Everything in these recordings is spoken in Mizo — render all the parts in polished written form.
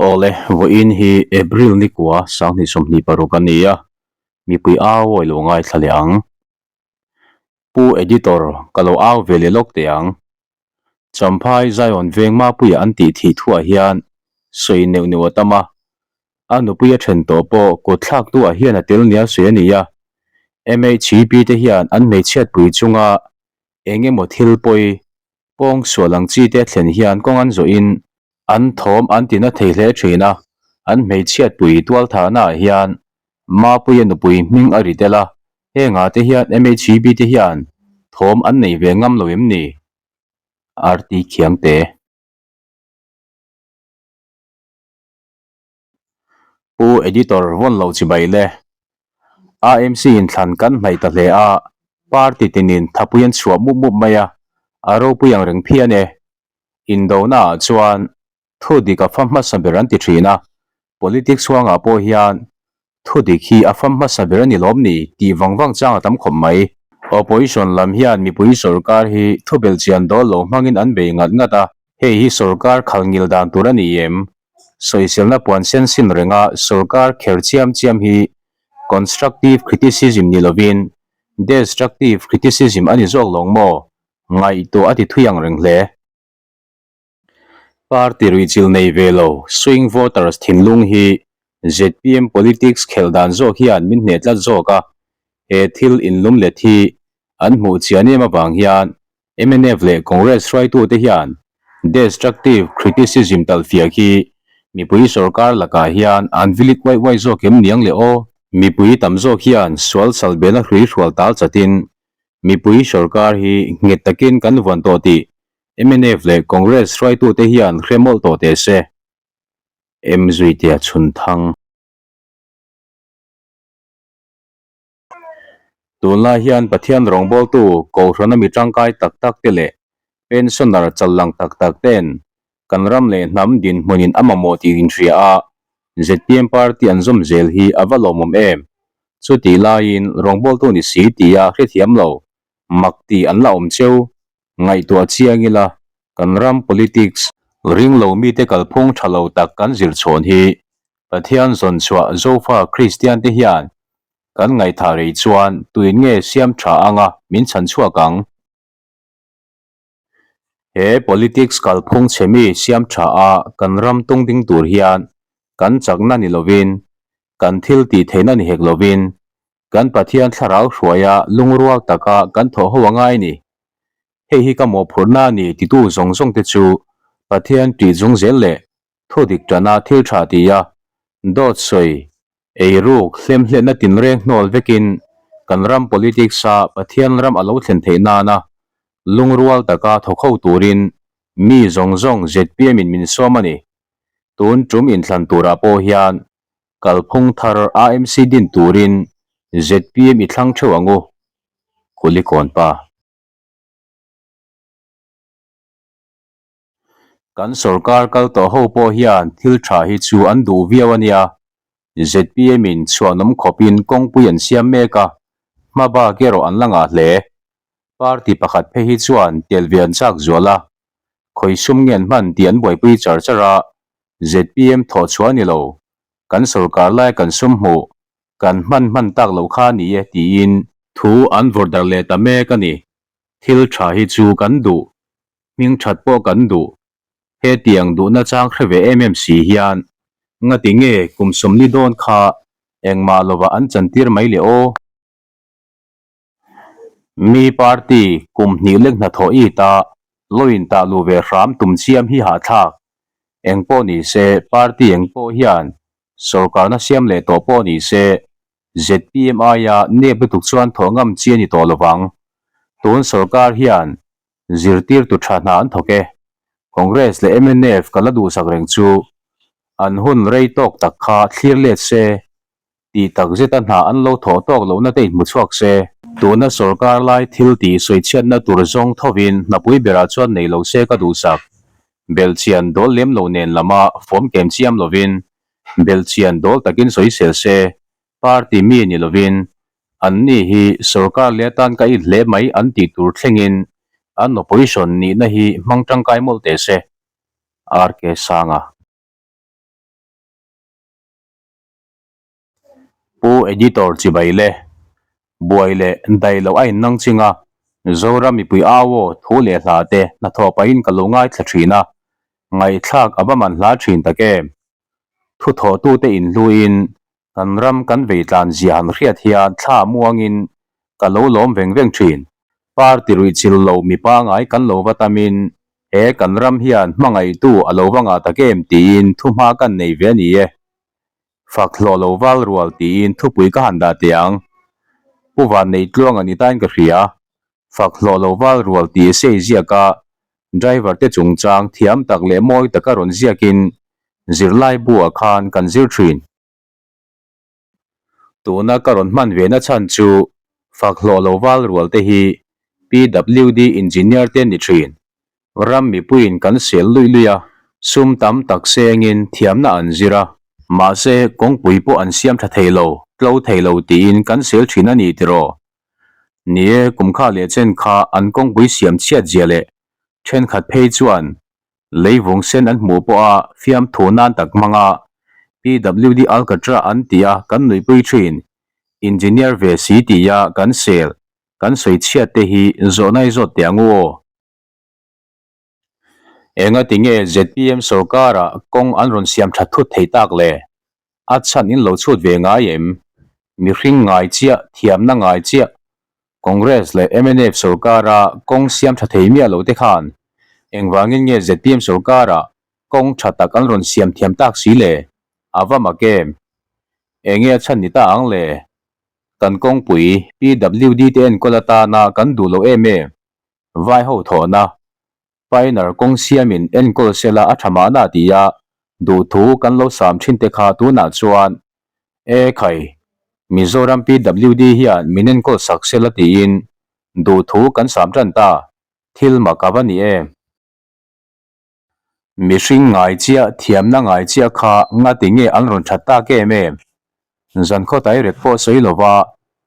Awle, vawiin hi April nikua 2026 a ni a, mipui au awi lo ngaithla leh ang. Pu Editor, ka lo au ve leh lawk teh ang. Champhai Zion veng Mapuia an tih thih thuah hian sawi neuh neuh a tam a, a nupui a then tawh pawh kut thlak hnuah hian a tel nia sawi a ni a. MHEP te hian an hmeichhiatpui chunga eng emaw thil pawi pawng sual ang chi te a thlen hian kawng an zawhin an thawm an ti na thei hle thin a, an hmeichhiatpui tualthahna ah hian Mapuia nupui hming a ri tel a, hengah te hian MHEB te hian thawm an nei ve ngam lo em ni? RT Khiangte. Pu Editor vawn loh chibai le. AMC in thlan kan hnaih ta hle a, party tinin thapui an chhuah mup mup mai a, a ropui ang reng phian e. Indona ah chuan thu dik a fam hmasa ber an ti thin a, politics huangah pawh hian thu dik hi a fam hmasa ber a ni lawm ni tih vang vang chang a tam khawp mai. Opposition lam hian mipui sorkar hi thu belhchian dawl lo hmangin an bei ngat ngat a, hei hi sorkar khal ngil dan tur a ni em? Sawiselna puan sen sin renga sorkar kher chiam chiam hi constructive criticism ni lovin destructive criticism a ni zawk lawng maw? Ngaihtuah a ti thui ang reng hle. Party ruihchilh nei ve lo swing voters thinlung hi zpm politics khelh dan zawk hian min hneh tlat zawk a, he thil inlum let hi an hmuh chian em avang hian mnf leh Congress hruaitute hian destructive criticism talhfiak hi mipui sorkar lakah hian an vilik uaih uaih zawk em niang le aw? Mipui tam zawk hian sual salbehna hrui hrual tal chatin mipui sorkar hi nghet takin kan vuan tawh tih mnf leh Congress hruaitute hian hre mawlh tawh teh se. Mzuitea Chhunthang. Tunlai hian Pathian rawngbawltu Kohhrana mi tangkai tak tak te leh pensioner chal lang tak tak ten kan ram leh hnam dinhmunin a mamawh tih inhria a, zpm party an zawm zel hi a va lawmawm em? Chutih laiin rawngbawltu ni si tia hrethiam lo mak tih an la awm cheu. Ngaihtuah chiang ila kan ram politics ringlo mite kalphung tha lo tak kan zir chhawn hi Pathian zawn chhuah Zofa Kristian te hian Kan ngaihthah rei chuan tuin nge siam tha anga min chhan chhuak ang? He politics kalphung chhe mi siam tha a kan ram tung ding tur hian kan chakna ni lovin, kan thil tih theihna ni hek lovin, kan Pathian thlarau hruaia lungrual taka kan thawh ho a ngai ni. Hei hi ka mawhphurhna a ni titu zawng zawng te chu Pathian tih zung zel leh Thu dik tana thil tha ti a, dawt sawi, eiruk, hlemhletna tinreng hnawl vekin kan ram politics a Pathian ram a lo thlen theih nana lungrual taka thawk ho turin mi zawng zawng zpm in min sawm a ni. Tun tum inthlan turah pawh hian kalphung thar AMC din turin zpm i thlang theuh ang u. Kulikawnpa. Kan sorkar kal tawh ho pawh hian thil tha hi chu an duh viau a nia. Zpm in chhuanawm khawpin kawngpui an siam mek a, hma bak erawh an la ngah hle. Party pakhat phei hi chuan tel ve an chak zual a, khawi sum nge an hman tih an buaipui char char a, zpm thawh chhuah a ni lo, kan sorkar lai kan sum hmuh, kan hman hman tak loh kha a ni e tiin thu an vawrh darh leh ta mek a ni. Thil tha hi chu kan duh. Hming that pawh kan duh. Hetiang duhna chang hre ve em em si hian ngati nge kum sawmli dawn kha engmah lovah an chantir mai le aw? Mi party kum hnih lek hnathawh it a, lawin tah luh ve hram tum chiam hi hahthlak. Eng pawh ni se party eng pawh hian sorkarna siam leh tawh pawh ni se zpm aia nep lutuk chuan thawh ngam chi a ni tawh lovang. Tun sorkar hian Zirtirtu tha hna an thawk e. Congress leh mnf ka la duhsak reng chu an hun rei tawk tak kha thlir let se, tih tak zeta hna an lo thawh tawk lohna te inhmu chhuak se. Tuna sorkar lai thil tih sawichhiatna tur zawng thovin hnapui berah chuan nei lo se ka duhsak. Belhchian dawl lem lo nen lama fawm kem chiam lovin belhchian dawl takin sawisel se, Party mi ni lovin anni hi sorkar leh atan ka it hle mai an tih tur thlengin an opposition nihna hi hmang tangkai mawlh teh se. RK Sanga. Pu Editor chibai le buai leh daih loh a innang ching a, Zoram mipui au aw thu leh hla te hnathawh pahin ka lo ngaithla thin a, ngaihthlak a va man hla thin tak em. Thuthawhtute inhluin kan ram kan vei tlan zia han hriat hian thla muangin ka lo lawm veng veng thin. Party ruihchilh lo mi pangai kan lo va tamin he kan ram hian hmangaihtu a lo va ngah tak em tiin thuhma kan nei ve a ni e. Fak hlawh lo val rual tiin thupui ka han dah teh ang. Pu Vanneitluang a ni tain ka hria. Fak hlawh lo val rual tih sei ziaka driver te chungchang thiam tak leh mawi taka rawn ziakin zirlai buah khan kan zir thin. Tuna ka rawn hman ve na chhan chu fak hlawh lo val rual te hi PWD engineer te ni thin. Ram mipuiin kan sel luih luih a, sum tam tak sengin thiamna an zir a, mahse kawngpui pawh an siam tha thei lo, tlo thei lo tiin kan sel thin a ni tiraw? Ni e, kum kha leh chen kha an kawngpui siam chhiat zia leh thenkhat phei chuan Leivung sen an hmuh pawha fiamthu nan tak hmanga PWD Alcatra an ti a kan nuihpui thin. Engineer ve si tia kan sel, kan sawi chhiat te hi zawhna i zawt teh ang u aw. Enga tinge zpm sorkarah kawng an rawn siam that thut thei tak le? A chhan in lo chhut ve ngai em? Mihring ngai chiah, thiamna ngai chiah, Congress leh mnf sorkara kawng siam tha thei miah lo te khan engvangin nge zpm sorkarah kawng tha tak an rawn siam thiam tak si le? A va mak em? Enge a chhan ni ta ang le? Kan kawngpui PWD te enkawl atana kan duh lo em em? Vai ho thawhna Pioneer kawng siamin enkawl sela a tha mahna tia duhthu kan lo sam thin te kha tunah chuan E khai, Mizoram PWD hian min enkawl sak sela tiin duhthu kan sam tan ta, thil mak a va ni em? Mihring ngai chiah, thiamna ngai chiah kha ngati nge an rawn that tak em em? Zankhaw tairek pawh sawi lova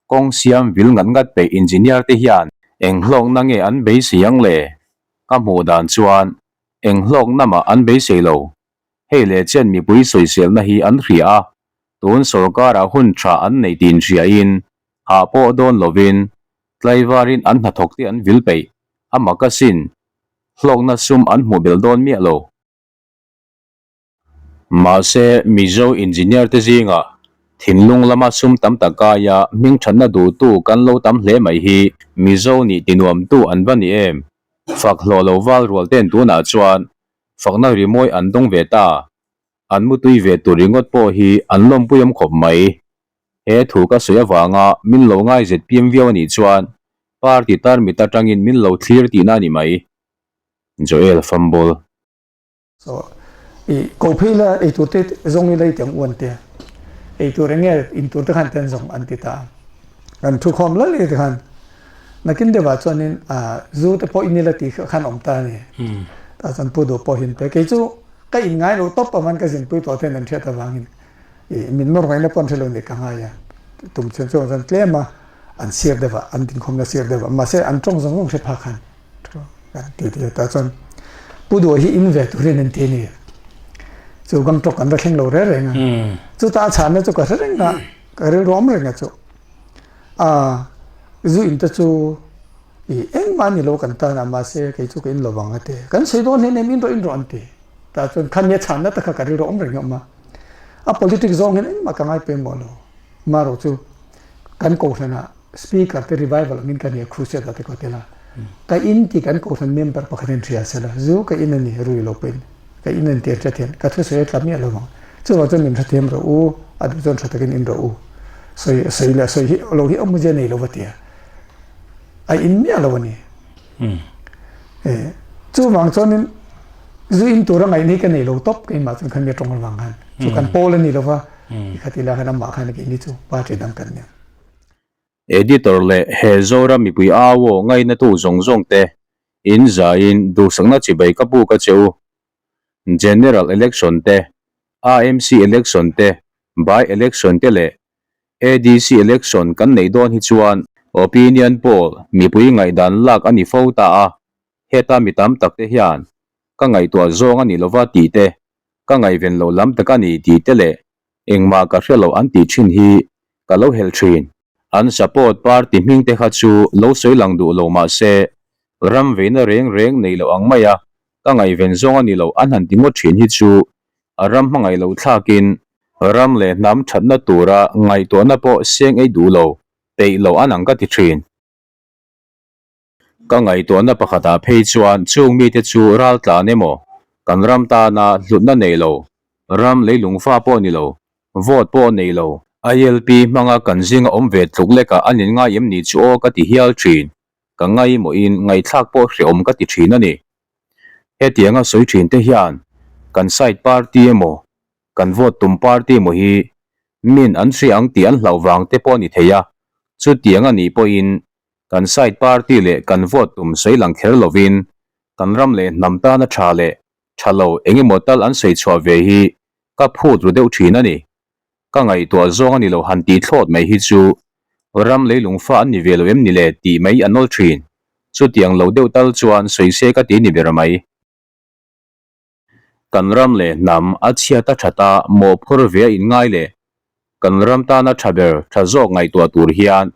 kawng siam vil ngat ngat peih engineer te hian eng hlawkna nge an beisei ang le? Ka hmuh dan chuan eng hlawkna mah an beisei lo. Hei leh chen mipui sawiselna hi an hria a, tun sorkarah hun tha an neih tin hriain hah pawh dawn lovin tlaivarin an hnathawk te an vil peih a mak asin, hlawkna sum an hmuh belh dawn miah lo. Mahse, Mizo engineer te zingah thinlung lama sum tam tak aia hming thatna duhtu kan lo tam hle mai hi Mizo nih tinuamtu an va ni em? Fak hlawh lo val rual ten tunah chuan fakna rimawi an dawng ve ta. An mutui ve tur ringawt pawh hi an lawmpui awm khawp mai. He thu ka sawi avanga min lo ngai zpm viau anih chuan party tarmit atangin min lo thlir tihna a ni mai. Joel Fumble. So i ko phei la ei tur te zawng ila i ti ang u an ti a, ei tur eng nge in tur te khan ten zawng an ti ta a, kan thu khawm lal e ti khan nakin deuh ah chuanin ah zu te pawh in ila tih khan awm ta a ni, tah chuan pu duh pawh hin pe kei chu ka in ngai lo tawp aman ka zinpui tawh ten an hriat avangin i min nawr ngaihna pawh an hre lo nih ka ngai a, tum chhun chuan chuan tlem a an sir deuh ah an dinkhawmna sir deuh ah mahse an tawng zawng zawng hre phak khan. Kan ti ti ta chuan Pu Duha hi in ve turin an ti a ni. Chu Gangtok an va thleng lo reng reng a. Chuta a chhanna chu ka hre reng a, ka rilru awm reng a chu. A zu in te chu i engmah a ni lo kan tan a, mahse kei chu ka in lo vang a ti. Kan sawi dawn hleinem in rawh in rawh an ti. Tah chuan khami a chhanna te kha ka rilru awm reng a awm a. A politics zawng hian engmah ka ngai pawimawh lo. Marawh chu kan kohhranah speaker te revival angin ka nia crusade ah te ka tel a, ka in tih kan kohhran member pakhat in hria sela zu ka in a ni rui lo pawhin ka in an ti an hrethiam ka thusawi a tla miah lo vang chuvang chuan min hrethiam rawh u a duh chuan tha takin in rawh u sawi sawi leh sawi hi lo hi awmzia nei lo va tia a in miah lo a ni chuvang chuanin zu in tura ngaihna hi ka nei lo tawp keimah chuan khan mi tawng avang khan chu kan pawl a ni lo va Khati la khan amah khan keini chu party dang kan nia. Editor leh he Zoram mipui au aw ngainatu zawng zawng te in zaiin duhsakna chibai ka buk a che u. General Election te, AMC Election te, By Election te leh ADC Election kan neih dawn hi chuan Opinion Poll mipui ngaihdan lak a ni fo ta a, heta mi tam tak te hian ka ngaihtuah zawng a ni lova tih te Ka ngaihven loh lam tak a ni tih te leh engmah ka hre loh an tih thin hi ka lo helh thin. An support party hming te kha chu lo sawi lang duh lo mah se, ram veina reng reng nei lo ang mai a, ka ngaihven zawng a ni lo an han ti ngawt thin hi chu a ram hmangaih lo thlakin ram leh hnam thatna tura ngaihtuahna pawh seng ei duh lo, peih lo an ang ka ti thin. Ka ngaihtuahna pakhatah phei chuan chung mite chu ral tlan emaw, kan ram tana hlutna nei lo, ram leilung fa pawh ni lo, vote pawh nei lo, ILP hmanga kan zinga awm ve tluk lekah an inngai em ni chu aw ka ti hial thin, ka ngaimawhin ngaihthlak pawh hrehawm ka ti thin a ni. Hetianga sawi thin te hian kan side party emaw, kan vote tum party emaw hi min an hria ang tih an hlauh vang te pawh a ni thei a, chutiang a nih pawhin Kan side party leh kan vote tum sawi lang kher lovin kan ram leh hnam tana tha leh tha lo eng emaw tal an sawi chhuah ve hi ka phut ru deuh thin a ni. Ka ngaihtuah zawng a ni lo han tih thlawt mai hi chu ram leilung fa an ni ve lo em ni le tih mai a nawl thin. Chutiang lo deuh tal chuan sawi se ka ti ni ber mai. Kan ram leh hnam a chhiat a that a mawhphur ve a inngai leh kan ram tana tha ber tha zawk ngaihtuah tur hian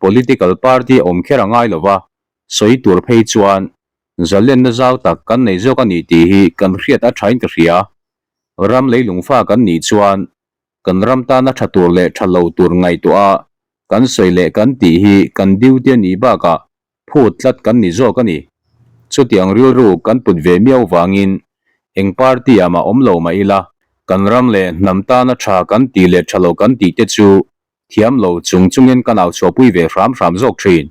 political party a awm kher a ngai lova, sawi tur phei chuan zalenna zau tak kan nei zawk a ni tih hi kan hriat a thain ka hria. Ram leilung fa kan nih chuan kan ram tana tha tur leh tha lo tur ngaihtuah a kan sawi leh kan tih hi kan duty a nih bakah phut tlat kan ni zawk a ni. Chutiang rilru kan put ve miau vangin eng party ah mah awm lo mah ila, kan ram leh hnam tana tha kan tih leh tha lo kan tih te chu thiam lo chung chungin kan au chhuahpui ve hram hram zawk thin.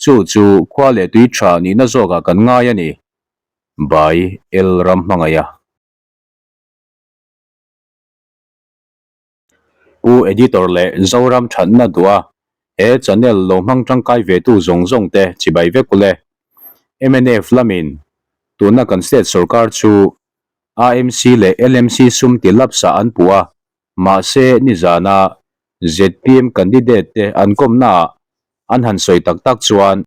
Chu chu khua leh tui tha nihna zawkah kan ngai a ni. By L Ramhmangaiha. Pu Editor leh Zoram thatna duh a, he channel lo hmang tangkai ve tu zawng zawng te chibai vek ule. Mnf lamin tuna kan state sorkar chu AMC leh LMC sum ti lapsa an puh a, mahse nizana zpm candidate te an kawmna ah an han sawi tak tak chuan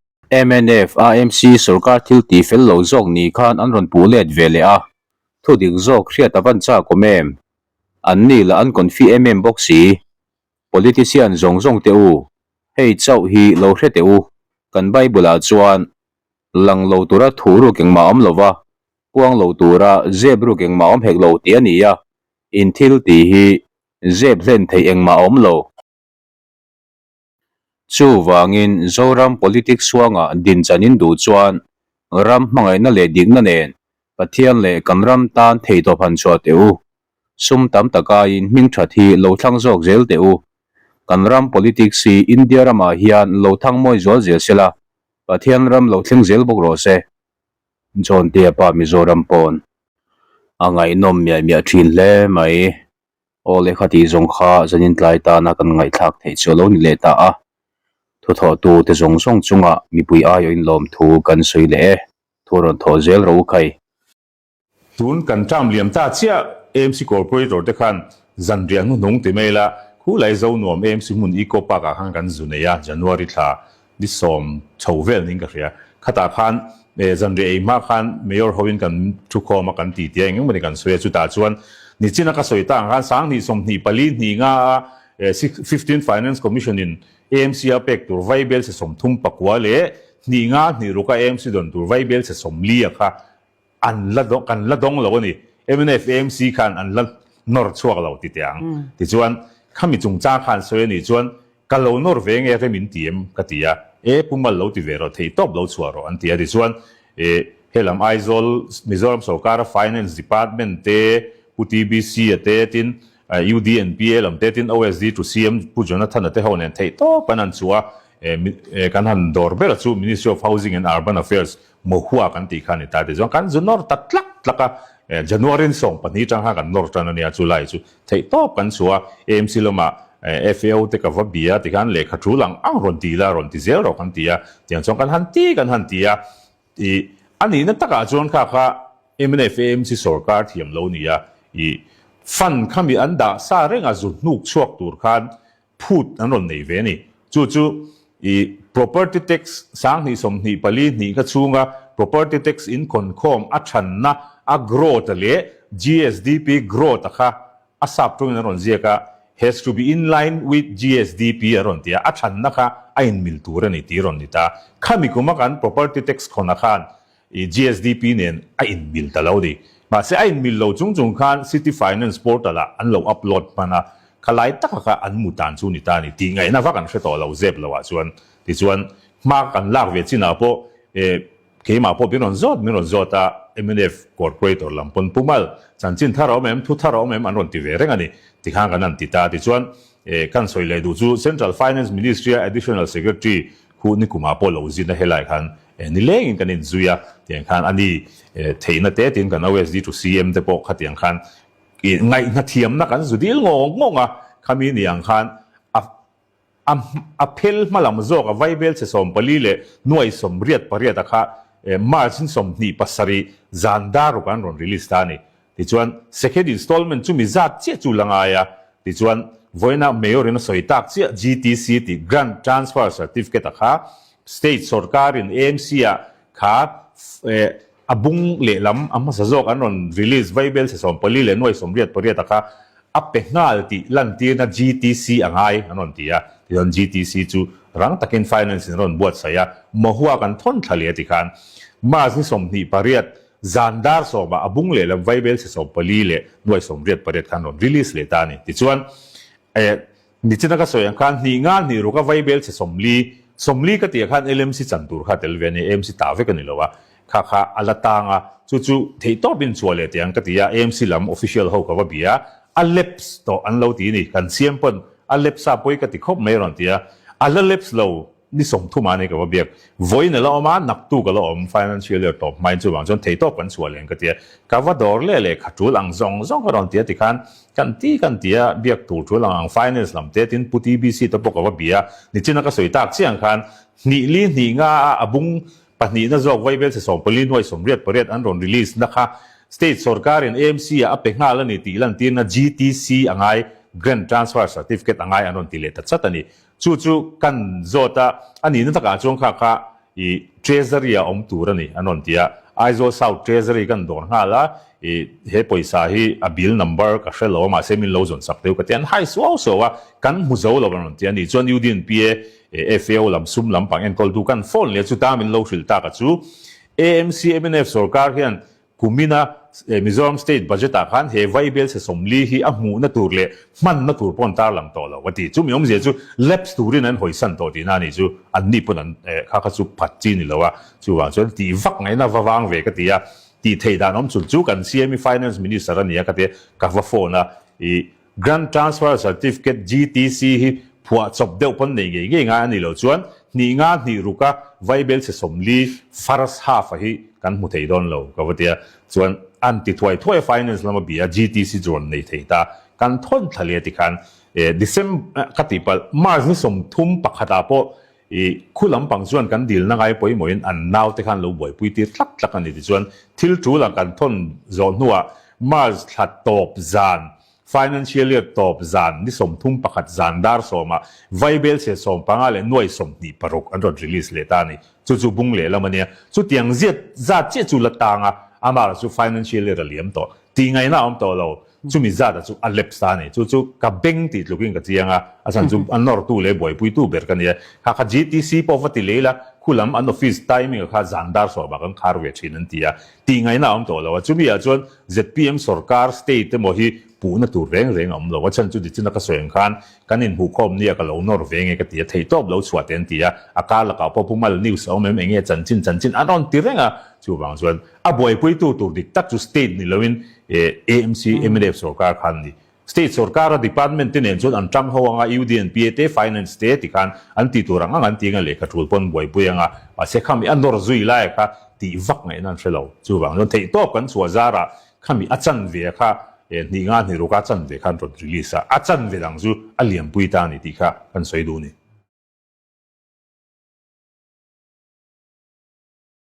Mnf AMC sorkar thil tih fel lo zawk ni khan an rawn puh let ve leh a, thudik zawk hriat a van chak awm em? An ni lah an confi em em bawk si. Politician zawng zawng teh u, hei chauh hi lo hre teh u, kan Bible ah chuan lang lo tura thu ruk engmah awm lova, puang lo tura zep ruk engmah awm hek lo tih a ni a, in thil tih hi zep hlen theih engmah a awm lo. Chuvangin Zoram politics huangah dinchan in duh chuan ram hmangaihna leh dikna nen Pathian leh kan ram tan theihtawp han chhuah teh u. Sum tam takaiin hming that hi lo thlang zawk zel teh u. Kan ram politics hi India ramah hian lo thang mawi zual zel sela, Pathian ram lo thleng zel bawk rawh se. John Tea pa Mizoram pawn a ngaihnawm miah miah thin hle mai. Aw lehkha tih zawng kha zanin tlai tana kan ngaihthlak theih chu a lo ni leh ta a, thuthawhtu te zawng zawng chungah mipui aiawhin lawmthu kan sawi leh e, thu rawn thawh zel rawh u khai. Tun kan term liam ta chiah AMC Corporator te khan zanriah hnuhnung ti mai ila, khulai Zonuam AMC hmun Eco Park ah khan kan zu nei a, January thla Ni sawm chho vel niin ka hria. Khatah khan zanriah ei hma khan Mayor hoin kan thukhawm a kan ti tia eng engmawni kan sawi a, chutah chuan nichina ka sawi tak ang khan 20 24 hnih nga a 15 Finance Commission in AMC a pek tur vaibel chhe 34 leh hnih nga hnih ruk a AMC dawn tur vaibel chhe 40 a kha an la kan la dawng lo a ni. Mnf AMC khan an la nawr chhuak lo ti teh ang. Tichuan, khami chungchang khan sawi a nih chuan ka lo nawr ve nge rem in ti em ka ti a, e pu mal lo ti ve rawh, thei tawp lo chhuah rawh an ti a. Tichuan, e helam Aizawl Mizoram sawrkara Finance Department te, Pu TBC a te tin UDNPA lam te tin OSD to CM Pu Jonathan a te ho nen theih tawp an han chhuah a, e kan han dawr ber a chu Ministry of Housing and Urban Affairs Mohua kan tih kha a ni ta tichuan kan zu nawr ta tlak tlak a, January ni 12 tang khan kan nawr tan a nia chu lai chu theih tawp kan chhuah a, AMC lamah FAO te ka va bia tikhan lehkha tul ang ang rawn ti la rawn ti zel rawh kan ti a, tiang chuan kan han ti kan han ti a, ih a nihna takah chuan kha kha mnf AMC sawrkar thiam lo ni a, ih fund khami an dah sa reng a zu hnuk chhuak tur khan phut an rawn nei ve a ni. Chu chu i property tax 2024 hnih kha chhunga property tax in khawnkhawm a thanna a growth leh GSDP growth a kha a sap tawngin an rawn ziak a. Has to be in line with GSDP a rawn ti a, a thanna kha a inmil tur a ni tih rawn ni ta. Khami kuma kan property tax khawna khan i GSDP nen a inmil ta lo ni. Mahse a inmil lo chung chung khan City Finance portal ah an lo upload hman a, kha lai taka kha an mu tan chu ni ta ni tih ngaihna vak an hre tawh lo zep lo ah chuan. Tichuan hma kan lak ve chinah pawh eh Keimah pawh min rawn zawt min rawn zawt a, mnf Corporator lam pawn Pu Mal, chanchin thar a awm em, thu thar a awm em an rawn ti ve reng a ni, tikhan kan han ti ta. Tichuan, eh, kan sawi leh duh chu Central Finance Ministry-a Additional Secretary khu nikumah pawh lo zin a helai khan eh nilengin kan inzui a, tiang khan a ni, eh, theihna te tiin kan OSD to CM te pawh khatiang khan ih ngaihna thiamna kan zu dil ngawng ngawng a, khami ni ang khan a A a phel hma lam zawk a vaibel chhe 14 leh nuai 88 a kha March in 27 zan dar ruk an rawn release ta a ni. Tichuan second installment chu mi zat chiah chu la ngai a, tichuan vawiina Mayor in a sawi tak chiah GTC tih Grant Transfer Certificate a kha State sawrkar in AMC ah kha a bung lehlam a hmasa zawk an rawn release vaibel chhe 14 leh nuai 88 a kha A pe nghal tih lantirna GTC a ngai an rawn ti a, tichuan GTC chu rang takin Finance in a rawn buatsaih a, Mahua kan thawn thla leh a ti khan March ni 28 zan dar sawmah a bung lehlam vaibel chhe 14 leh nuai 88 khan rawn release leh ta a ni. Tichuan eh Nichina ka sawi ang khan hnih nga hnih ruk a vaibel chhe 40, 40 ka tih ah khan LMC chan tur kha a tel ve a ni, AMC ta vek a ni lo a, kha kha a la tang a, chu chu theihtawp in chhuah leh teh ang ka ti a, AMC lam official ho ka va bia a, a lapse tawh an lo ti a ni, kan siam pawn a lapse a pawi ka ti khawp mai a rawn ti a, a la lapse lo. Ni 30 a nei ka va biak. Vawiin a la awm a, naktuk a la awm, financial year tawp hmain chuvang chuan theihtawp kan chhuah leh ang ka ti a. Ka va dawr leh lehkha tul ang zawng zawng ka rawn ti a tikhan kan ti kan ti a, biak tur tul ang ang finance lam te tin Pu TBC te pawh ka va bia a, nichina ka sawi tak chiang khan hnih li hnih nga a a bung pahnihna zawk vaibel chhe 14 nuai 88 an rawn release na kha state sorkarin AMC ah a pe nghal a ni tih lantirna GTC a ngai Grant Transfer Certificate a ngai an rawn ti leh ta chat a ni. Chu chu kan zawt a, a nihna takah chuan kha kha i Treasury ah awm tur a ni an rawn ti a, Aizawl South Treasury kan dawr nghal a, i he pawisa hi a bill number ka hre lo a mahse min lo zawn sak deuh ka ti a, an hai suau suau a, kan hmu zo lo an rawn ti a, nih chuan UDNPA FAO lam sum lampang enkawltu kan phone leh chuta min lo hrilh tak a chu AMC mnf sorkar hian Kumina Mizoram State Budget ah khan he vaibel chhe 40 hi a hmuhna tur leh hmanna tur pawh an tarlang tawh lo a ti. Chumi awmzia chu lapse turin an hawisan tawh tihna a nih chu an ni pawn an kha kha chu phat chi ni lo a. Chuvang chuan tih vak ngaihna va vang ve ka ti a, tih theih dan awm chhun chu kan CME Finance Minister a ni a ka ti a, ka va phone a i Grant Transfer Certificate, GTC, hi phuah chawp deuh pawn nei ngei ngei ngai a nih loh chuan hnih nga hnih ruka vaibel chhe 40 first half a hi kan hmu thei dawn lo ka va ti a, chuan an ti thuai thuai a finance lama bia GTC chu rawn nei thei ta kan thawn thla leh tikhan December ka tih palh March ni 31 ah pawh I khu lampang chuan kan dilna ngai pawimawhin an naute khan lo buaipui tir tlak tlak a ni tichuan thil tul ang kan thawn zawh hnuah March thla tawp zan, financial year tawp zan ni 31 zan dar sawmah vaibel chhe 15 leh nuai 26 an rawn release leh ta a ni. Chu chu bung lehlam a nia. Chutiang ziat zat chiah chu la tang a, amah chu financial year a liam tawh. Tih ngaihna a awm tawh lo. Chumi zat a chu a lapse ta a ni. Chu chu ka beng tih tlukin ka chiang a, a chhan chu a nawrtu leh buaipuitu ber ka ni a. Kha kha GTC pawh va ti lei la, khu lam an office timing a kha zan dar sawmah kan khar ve thin an ti a. Tih ngaihna a awm tawh lo a. Chumi ah chuan zpm sorkar state emaw hi puhna tur reng reng a awm lo. A chhan chu dichina ka sawi ang khan kan inhmuhkhawm nia ka lo nawr ve nge ka ti a, theihtawp lo chhuah te an ti a. A kar lakah pawh Pu Mal news a awm em enge chanchin chanchin an rawn ti reng a. Chuvang chuan A buaipuitu tur dik tak chu state ni loin AMC, mnf sorkar khan ni. State sorkara department te nen chuan an tang ho anga UDNPA te, finance te ti khan an ti tur ang ang an ti anga lehkha tul pawn buaipui anga mahse khami a nawr zui lai kha tih vak ngaihna an hre lo. Chuvang chuan theihtawp kan chhuah zarah khami a chanve kha hnih nga hnih ruka chanve khan rawn release a, a chanve dang chu a lianpui ta a ni tih kha kan sawi duh a ni.